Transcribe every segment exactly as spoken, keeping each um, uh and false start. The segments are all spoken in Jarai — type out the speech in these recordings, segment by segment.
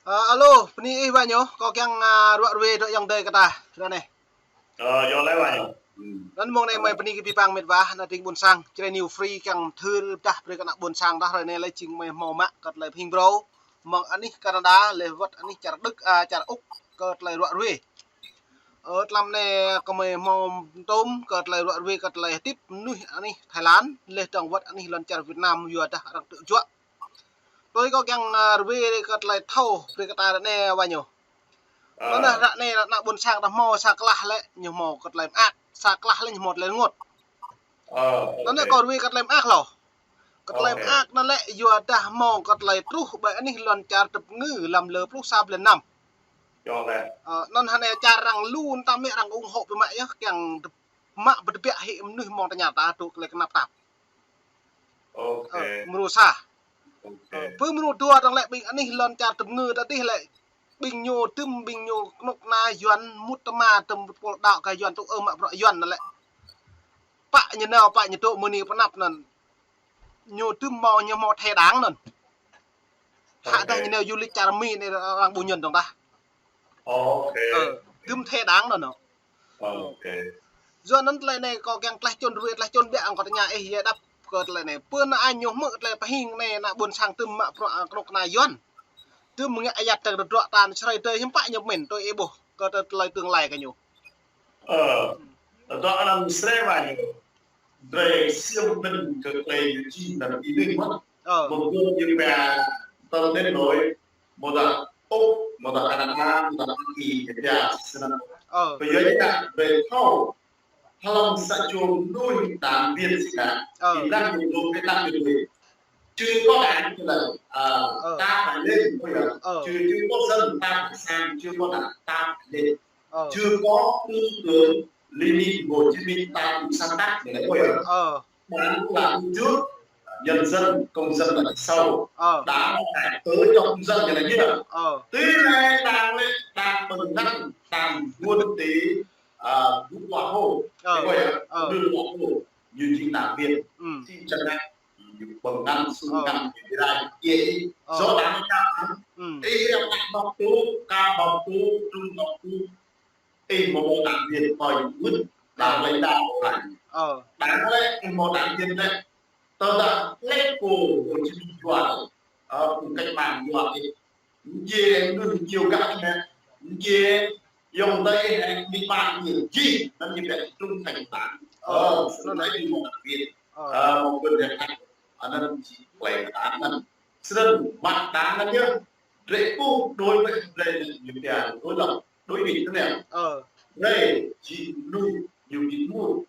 Ơ, alo, bơni ih wa ñu, kâo kiăng, a, ruă ruê dŏ ayŏng adơi kơ ta, ră anai. Ơ, yơh lĕ wa ñu. Hmm. Anŭn mơ̆ng anai mơi bơni kơ abih bang met wa, ană tring ƀuôn sang, Jrai New Free kiăng thâo pơdah brơi kơ ană ƀuôn sang ta, ră anai lĕ jing mơi hmâo mă kơ tơlơi pơhing brâo, mơ̆ng anih Canada, lĕ wơ̆t anih čar Đức, a, čar Úc, kơ tơlơi ruă ruê. Ơ, tlam anai kơ mơi hmâo tôm, kơ tơlơi ruă ruê, kơ tơlơi hơdip mơnuih anih Thái Lan, lĕ dơ̆ng wơ̆t anih lŏn čar Việt Nam, yua dah arăng tŭ juă. Tui kâo kiăng, a, ruai kơ tơlơi thâo, brơi kơ ta ră anai wa ñu. Ơ. Anŭn ră anai ană ƀuôn sang ta hmâo sa klah lĕ, ñu hmâo kơ tơlơi mơak, sa klah lĕ ñu hmâo tơlơi rơngot. Ơ, anŭn kâo ruai kơ tơlơi mơak hlâo. Kơ tơlơi mơak anŭn lĕ, yua dah hmâo kơ tơlơi truh ƀơi anih lŏn čar tơpơngư lăm lơ pluh sa blan năm. Ơ, anŭn hơnai čar arăng lu ta mă arăng ủng hộ biă mă yơh, kiăng mă pơtơbiă hĭ mơnuih mơ̆ng tơña ta dŏ tơlơi kơnap tap. Ơ, mrô sa. Ơ, pơ mrô dua dơ̆ng lĕ ƀing anih lŏn čar tơpơngư ta dih lĕ ƀing ñu tŭm ƀing ñu kơnuk kơna Yuan mŭt tơma tŭm pôl đaŏ kơ Yuan tŭ ơ mă bruă Yuan anŭn lĕ. Pă ñu nao, pă ñu dŏ mơni pơnăp anŭn. Ñu tŭm hmâo, ñu hmâo thẻ đảng anŭn. Hă dah ñu nao du lịch čar Mi anai arăng ƀu ñŭn dơ̆ng tah. Ơ, tŭm thẻ đảng anŭn. Yua anŭn tơlơi anai kâo kiăng tlaih čun ruai, tlaih čun biă, kâo tơña ih yơh đăp kơ tơlơi anai. Pơ anai ñu hmư̆ tơlơi pơhing anai ană ƀuôn sang tŭm mă bruă, a, kơnuk kơna Yuan. Tŭm mơ̆ng ayăt tơdruă ta anŭn srơi tơi hiư̆m pă ñu pơmĭn tui ih ƀuh kơ tơlơi tương lai kơ ñu. Ơ, tơdruă anŭn srơi wa ñu. Drơi siăm pơmĭn kơ tơlơi ñu či anŭn ih ƀuh mơ̆n. Ơ. Mơ̆ng gơ̆ ñu pia tơl đến nổi mơ̆ dah Úc, mơ̆ dah Canada, mơ̆ dah Hoa Kỳ, ñu pia sơnăn. Ơ. Pơyua ñu dah drơi thâo, hlăm sa čô mơnuih đảng viên sĭt dah. Ơ. Ih lăng ñu dŏ kơ đảng viên. Chưa có đảng thì là, à, ta phải lên, bây giờ. Ơ. Chưa, chưa có dân, ta phải sang, chưa có đảng, ta phải lên. Ơ. Chưa có tư tưởng Lenin, Hồ Chí Minh, ta cũng sáng tác để bây giờ. Ơ. Đảng là đi trước, nhân dân, công dân là đi sau. Ơ. Đảng phải tới cho công dân như là như là. Ơ. Tí này đảng lĕ, đảng ƀơ̆ng năng, đảng buôn tí, à, gũ hoa hô. Ơ. Thì bây giờ, ơ, đưa hoa hô, như chính đảng viên. Ừ. Thị trấn này, như ƀơ̆ng năng, sung năng, như thế này, kia ý. Ơ. Do đảng ta, ừ, ý là đảng bọc tú, ca bọc tú, trung bọc tú. Ih hmâo đảng viên ƀơi mŭt, đảng lãnh đạo ƀơi. Ơ. Đảng lĕ, ih hmâo đảng viên lĕ. Tơdah lĕ pô Hồ Chí Minh yua, ơ, pô cách mạng yua ih. Ñu djai, ñu djai gah anai. Ñu djai, yŏng tơi, ih, ih, ƀing ƀing ñu djai, anŭn ñu ƀu trung thành đảng. Ơ, anŭn lĕ ih hmâo đảng viên. Ơ. Ơ, hmâo quyền điều hành. Anŭn či plei đảng anŭn. Sơnăn, mă đảng anŭn yơh. Drơi pô, đối với drơi ñu pia đối lập, đối nghịch thế nào. Ơ. Drơi či mơnuih ñu ƀu mŭt,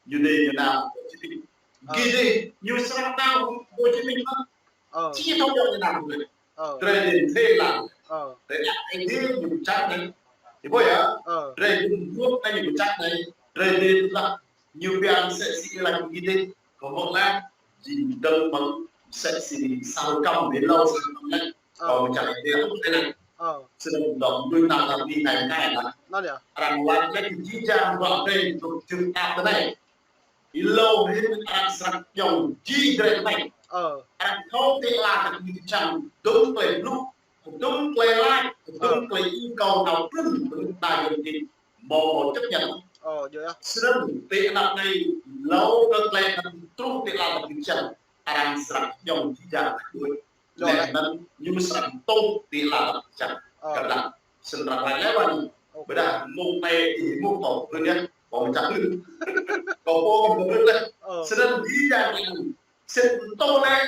ñu dêh ñu nao Hồ Chí Minh. Ơ. Gih dêh, ñu srăng nao Hồ Chí Minh mơ̆n. Ơ. Či thâo djơ̆ ñu nao Hồ Chí Minh. Ơ. Drơi dêh thê lăng. Ơ. Drơi ăt ai dêh ñu čăt anai. Ih ƀuh yơh? Ơ. Drơi dêh djŏp anai ñu čăt anai. Drơi dêh tơdah ñu pia mơsĕ si lăng gih dêh. Kâo hmư̆ lĕ, jing dơ̆ng mơ̆ng mơsĕ si sa rơkăm ƀơi hlâo sa rơkăm lĕ. Ơ. Kâo mơčah ih dêh tŭ tui anai. Ơ. Sơnăn dŏ mơnuih ta ta ƀing anai anai lah. Anŭn yơh. Arăng lăng lĕ kơ jih jang bruă drơi dŏ čư̆ ta tơ anai. Ih hlâo hĭn arăng srăng djơ̆ jih drơi anai. Ơ. Arăng thâo tơlơi ta ƀu čang dŏ tơlơi blŭ. Kơdŭng tơlơi laĭ, kơdŭng tơlơi ih kâo nao trŭn, kơdŭng ta yơh tin, hmâo hmâo chấp nhận. Ơ, yơh. Sơnăn, tơ anăp anai, hlâo kơ tơlơi anŭn truh tơlơi ta ƀu čang, arăng srăng djơ̆ jih jang đuaĭ. Lĕ anŭn ñu srăng tŭ tơlơi ta ƀu čang. Ơ. Kơdŭng, sơnăn arăng laĭ lĕ ƀơi anai. Ơ. Ƀôdah mơ̆ng anai ih mŭt tŏ, ƀơi anai, kâo mơčah ih. Kâo pô kâo ƀơi anai. Ơ. Sơnăn jih jang anŭn, sĭt tŭ lĕ,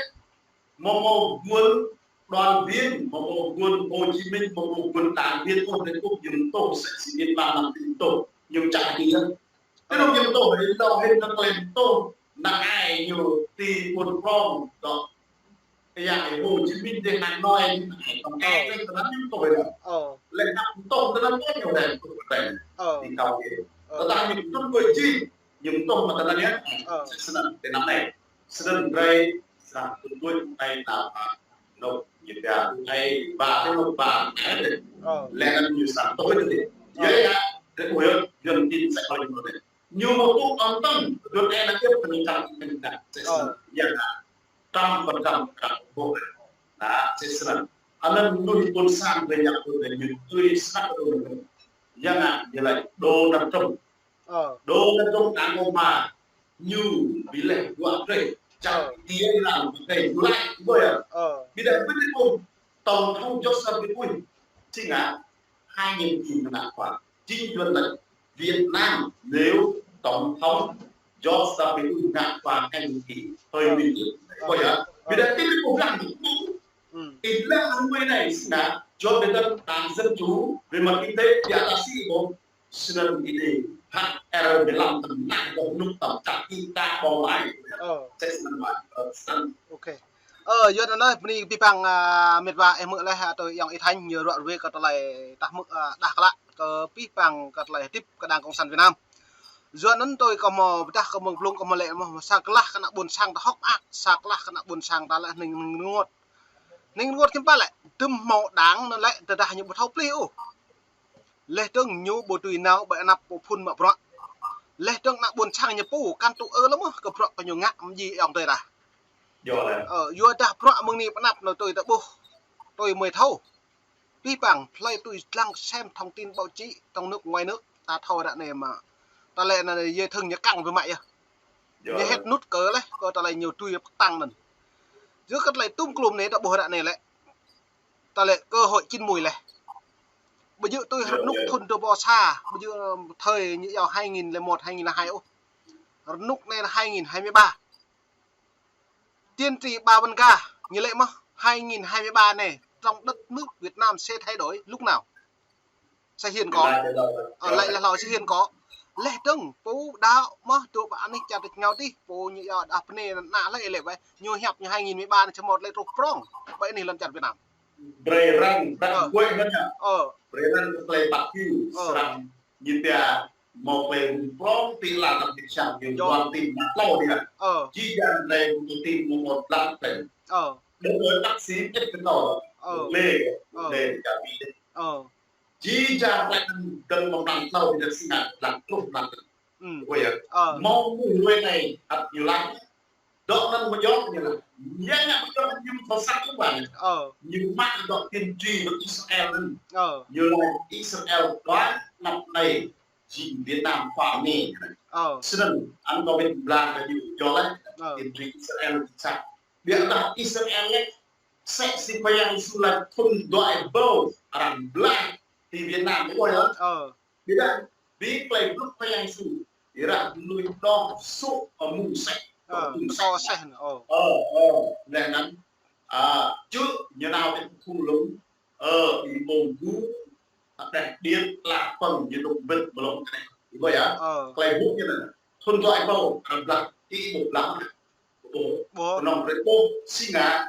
hmâo hmâo ƀuôn đoàn viên, hmâo hmâo ƀuôn Hồ Chí Minh, hmâo hmâo ƀuôn đảng viên, ôh, tơ kŭp ñu tŭ, sĕ si Việt Nam lăng tin tŭ, ñu čah đi yơh. Tơ ñu tŭ, hĭ tŭ, hĭ tơlơi tŭ, năng ai ñu ti ƀuôn prong, dŏ. Yang Hồ Chí Minh dêh năng nói, năng ai tong ai, tơlơi ñu tŭ yơh. Ơ. Lĕ năng tŭ, tơlơi ñu tŭ yơh, tŭ yơh. Ơ. Ti kâo yơh. Ơ. Tơdah ñu tŭ kơ jih, ñu tŭ mă tơlơi yơh. Ơ. Sĭt sơnăn, tơ anăp anai. Sơnăn drơi, srăng tŭ tui anai ta, a, nŏk ñu pia tui anai ba, tui nŏk ba, anai dêh. Ơ. Lĕ anŭn ñu srăng tui tui dêh. Ơ. Yơh yơh, drơi ƀu yơh, yơh tin sĕ kơ ñu dêh. Ñu mă tŭ ăt tơ̆ng, yơh anai anŭn yơh pơnơ̆ng čang pơnơ̆ng čang. Sĭt sơnăn, yơh anŭn. Trăm phần trăm, trăm phần trăm. Anŭn, sĭt sơnăn. Anŭn mơnuih ƀôn sang ƀơi ñu ƀôn sang ñu tui sat ƀôn sang. Yang ngă ñu laĭ Donald Trump. Ơ. Donald Trump đang ôh mă ñu ƀu leh dua kơi. Čang Ơ. Dia laĭ kơi ñu laĭ, ƀuh yơh. Ơ. Ƀiădah ƀơi ƀôn tổng thống Joseph Biden, si ngă hai nhiệm kỳ mơnă khua. Chính quyền là Việt Nam nếu tổng thống Joseph Biden ngă khua hai nhiệm kỳ hơi nguy hiểm. Ơ. Ƀuh yơh. Ơ. Ƀiădah tin ƀuh lăng. Ư. Ih lăng người này si ngă, Joe Biden đảng Dân Chủ, về mặt kinh tế, dia ta si ƀuh. Snăn ini hăt er mlam tơnah kơ nuk tăm čăk ita ƀơ̆ng lai. Ơ. Čeh snăn wai. Ơ, snăn. Ôkê. Ơ, yua anŭn bơni abih bang, a, mĕt wa ih hmư̆ laih, a, tui ayŏng Y Thanh ñu ruă ruê kơ tơlơi tah hmư̆, a, đah klă kơ abih bang kơ tơlơi hơdip kơ Đảng Cộng sản Việt Nam. Yua anŭn tui kâo hmâo pơdah kơ mơ̆ng blung kâo hmâo laĭ mơ̆ sa klah kơ ană ƀôn sang ta hơ̆k mơak, sa klah kơ ană ƀôn sang ta lĕ hning rơngot. Hning rơngot hiư̆m pă lĕ, dŭm hmâo đảng anŭn lĕ tơdah ñu ƀu thâo plih ôh. Leh dơ̆ng ñu ƀu dưi nao ƀơi anăp pô phŭn mă bruă. Leh dơ̆ng ană ƀôn sang ñu pô kăn tŭ ư lơ̆m mơ̆ kơ bruă kơ ñu ngă mơ̆ djai ayŏng adơi ta. Yua lĕ. Ơ, yua dah bruă mơ̆ng anai pơ anăp anŭn tui ta ƀuh. Tui mơi thâo. Abih bang, hlơi tui lăng xem thông tin báo chí trong nước ngoài nước, ta thâo ră anai mơ̆. Tơlơi anŭn yơh thơ̆ng ñu kăng ƀơi mă yơh. Yua lĕ. Ñu hĕt nŭt kơ lĕ, kơ tơlơi ñu tui pơkă tăng anŭn. Yua kơ tơlơi tŭm klum anai ta ƀuh ră anai lĕ. Tơlơi cơ hội chín mùi lĕ. Ƀu djơ̆ tui rơnŭk thŭn dua ƀâo sa, ƀu djơ̆ thời ñu iâu hai nghìn lẻ một, hai nghìn lẻ hai ôh. Rơnŭk anai là hai nghìn hai mươi ba. Tiên tri Ba Văn Ga, ñu laĭ mơ̆, hai nghìn hai mươi ba anai, trong đất nước Việt Nam sẽ thay đổi lúc nào? Sẽ hiện có. Tương lai, tương lai. Ơ, laĭ laih hlâo sẽ hiện có. Leh dơ̆ng, pô đaŏ mơ̆, tŭ ƀă anih čar tơčô ngao tih, pô ñu iâu đah pơnê ană laih lĕ wai, ñu hiăp ñu hai nghìn mười ba anai čơmot laih truh prong, ƀơi anih lŏn čar Việt Nam. Brơi răng, răng Ơ. Kuĕ ngăn ya. Ơ. Brơi răng kơ tơlơi ƀăk hiu, Ơ. Srăng ñu pia mâo tơlơi rŭng prong ti la tăm ti sang, ñu Yua. Tuan tin mă tlâo dia. Ơ. Či jang tơlơi rŭng tin mâo mâo lăng tơlơi. Ơ. Đơ̆ng ƀơi taxi, ĕp kơ tâo. Ơ. Lê, Ơ. Lê, jang ƀĭ. Ơ. Či jang tơlơi dơ̆ng mâo lăng tlâo dia si ngă lăng truh lăng. Ư. Ƀuh yơh. Ơ. Mâo mơnuih anai, ăt ñu lăng. Dŏ anŭn mơ̆ djŏ ñu lăng. Yang ngă mơ̆ djŏ ñu thâo sat kơ ƀă. Ơ. Ñu mă dŏ tiên tri dŏ Israel anŭn. Ơ. Ñu laĭ Israel ƀơi anăp anai jing Việt Nam khua anai. Ơ. Snăn, anŭn kâo ƀĭt blang kơ ñu djŏ lĕ. Ơ. Tiên tri Israel sat. Ƀiădah Israel lĕ, sĕ si Khua Yang Yêsu laĭ thŭn dua êbâo arăng blah ti Việt Nam, ƀuh yơh. Ơ. Ƀiădah, ƀing tơlơi blŭk Khua Yang Yêsu, ih ră mơnuih đŏh sŭ amŭng sĕh. Ơ, amŭng sĕh. Ơ. Ơ, ơ, leh anŭn, a, čư̆ ñu nao ti khul lŭng, ơ, ƀing ƀơ̆ng gu, hơđeh điêt, tla pơ̆ng, ñu dŏ ƀĭt ƀlŏng kơ anai. Ih ƀuh yơh? Ơ. Tơlơi blŭk ñu anŭn. Thŭn dua êbâo, arăng blah, ih ƀuh blah. Ƀuh. Ƀuh. Kơnơ̆ng brơi ƀuh, si ngă,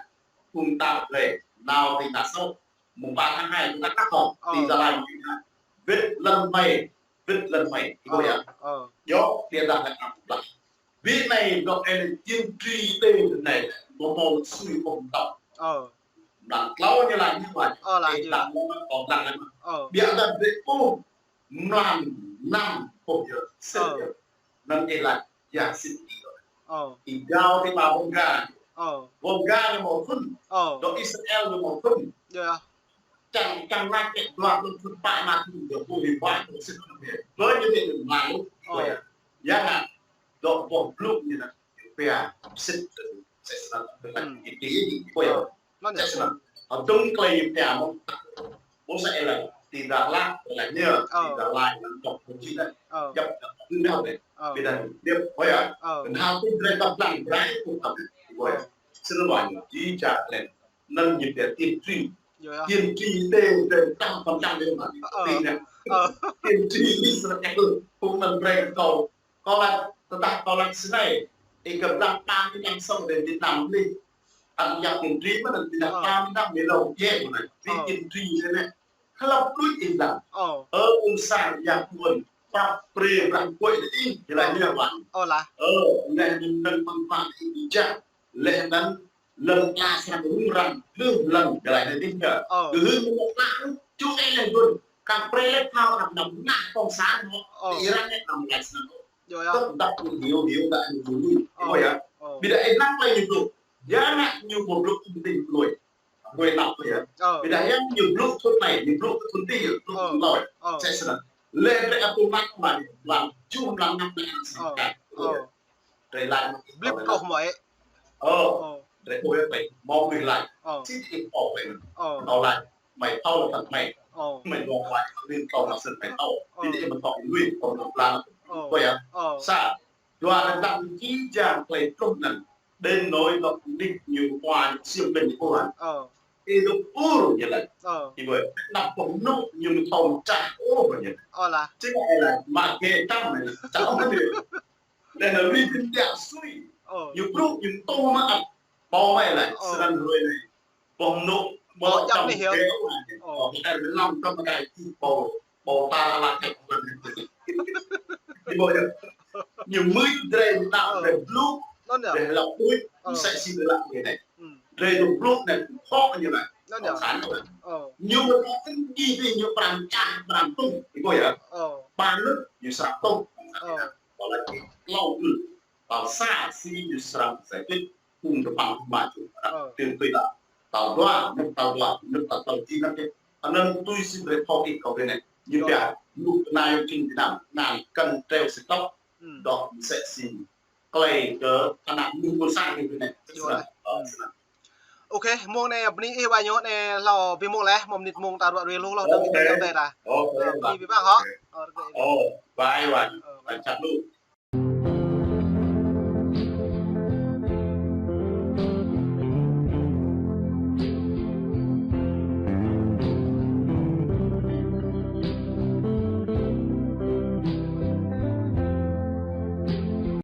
phung ta brơi, nao ti ta sŏ. Mùng ba tháng hai, ta cắt không? Ơ. Ti Gia Lai, wĭt lăn mây, wĭt lăn mây. Ih ƀuh yơh? Ơ. Djŏ, dia dah lĕ arăng blah. Ƀiădah anai, dŏ ê lĕ tiên tri tê anai, mâo mâo sui ôm tŏ. Ơ. Blang tlâo ñu laĭ ñu laĭ. Ơ, laĭ ê ñu. Blang lŏ, kâo blang lŏ. Ơ. Ƀiădah brơi ƀuh, mlam năm ƀuh yơh, sĭt yơh. Anŭn ê laĭ, ya sĭt yơh. Ơ. Ih gao ti Ba Văn Ga. Ơ. Ba Văn Ga ñu mâo thŭn. Ơ. Dŏ Israel ñu mâo thŭn. Yơh. Čang, čang laĭ kơ dua thŭn, thŭn pă anai thŭn dua ƀuh ih ƀuh thŭn sĭt anŭn yơh. Ƀơi ñu ti anŭn mlam. Ơ. Ƀuh yơh. Yang ngă, dŏ ƀuh blŭk ñu anŭn. Pia, sĭt, sĭt snăn, ư. Ih ti, ih ti, ƀuh yơh. Ơ. Anŭn yơh. Sĭt snăn. Ơ, dơ̆ng tơlơi pia mơ̆. Ƀuh sa ê lăng, ti Dak Lak, ê lăng ñu, Ơ. Ti Dak Lak, lăng tŏk pơjing anŭn. Ơ. Djăp, djăp, djăp, djăp. Ơ. Ƀiădah, djăp, ƀuh yơh. Ơ. Kơnhal tui brơi tơlơi blang brơi, ƀuh tơlơi, ƀuh yơh. Ơ. Snăn wai ñu, či čar lĕ. Anŭn ñu pia tiên tri. Yơh. Tiên tri tê, tê, trăm phần trăm ñu mă. Ơ. Ti anŭn. Ơ. Tiên tri Israel, phung anŭn brơi kơ kâo. Kâo laĭ, tơdah kâo laĭ snei, ih kơ blang pă năm sŏng ti Việt Nam anai. Ăt yap tiên tri mơ̆n, tơdah Ơ. Pă năm ñu lŏ djai mơ̆n. Ơ. Tiên tri anai. Hlăp đuaĭ ih blang. Ơ. Ơ, ƀôn sang yang ƀuôn, pap pre blang kuĕ ih, ñu laĭ ñu wai. Ơ, laĭ. Ơ, anai ñu nơ̆ng mơ̆ng pă ih djai. Leh anŭn, lŏn tơnah srăng rŭng răng, lơ̆m lŏn, ñu laĭ anai ih kơ. Ơ. Kơ hưn mơ̆ng pă, ču ê leh ƀuôn, kăng pre leh thâo anăp anăm nah kông san mơ̆, Ơ. Ih răng anai anăm laĭ snăn. Yơh, yơh. Tơdah ñu hiu, hiu, dah ñu hiu. Ơ. Ƀuh yơh. Ơ. Ƀiădah ih lăng tơlơi ñu blŭk. Yang ngă ñu ƀu blŭk ƀu djơ̆ lui. Hruê anăp yơh. Ơ. Ƀiădah yơh ñu blŭ thŭn anai, ñu blŭ thŭn tih, blŭ thŭn loi. Ơ. Sĕ snăn. Lĕ drei atu mă mă, mă jum lăm năm anai sĭt. Ơ. Drei lač blip kâo mơ̆ ĕ. Ơ. Drei ƀuh yơh, mơ̆ng mih lač. Sĭt ih pô lač. Kâo lač, mơi thâo lăm tăn mơi. Mơi dŏ lač, lin kâo mă sĭt mơi thâo. Ơ. Ƀiădah mơi thâo lui, kâo lăm lăm. Ơ. Kâo yơh. Ơ. Sa, dua lăm tăn či jang klei truh anăn. Đến nỗi dŏ nik ñu khua ñu ksiêm ƀĭn ñu ƀuăn. Ơ. Ih dŏ ur ñu lač. Ơ. Ih ƀuh, anăp boh mnŭ ñu mơ̆ thâo čah ôh ƀuh ñu. Ơ lah. Čih ai lač, mă gê tăm ñu. Čah ôh ñu. Leh anăn lui ƀĭn ƀiă sui. Ơ. Ñu brŭ ñu tŭ mă ăt. Ƀuh mơi lač, ơ, snăn hruê anai. Boh mnŭ, ƀuh ƀuh čăm anai yơh. Gê ôh ñu. Ơ. Ơ, ai lăm tăm mă gê ih ƀuh. Ƀuh ta ala thek ƀuh ñu. Ih ƀuh yơh. Ñu mưč drei mă, ơ, drei blŭ, anăn yơh, drei lăp mưč, ơ, msĕ si drei lăp mưč anai. Hm. Drei dŏ blŭ anăn khŏ ñu anai. Anăn yơh. Ơ. Ñu mơ̆ tŭ kơ ih ƀing ñu pran čah, pran tŭ, ih ƀuh yơh. Ơ. Ba lŭt ñu srăng tŭ. Ơ. Ƀuh lač ih tlâo ƀuh. Tal sa si ñu srăng giải quyết. Phung dơpăn mă čŭ. Ơ. Tui tui ta. Tal dua, mŭt tal dua, mŭt tal tal ti năp yơh. Anăn tui si drei thâo ih kâo ƀuh anai. Ñu pia, mŭt kơ nai yơh čing Việt Nam, nai kăn treo si tŏk. Hm. Dŏ msĕ si klei kơ anak mŭt mŭt sang ñu ƀuh anai. Ơ, snăn. Ok, mông anai bơni ih wa ñu anai hlâo bi mông leh, mông mnĭt mông ta ruă rui lu hlâo dơ̆ng ih ƀuh ta. Ơ, bơni bi bang hŏ. Ơ, bye wan. Ơ, bye. Ơ, čăt lu.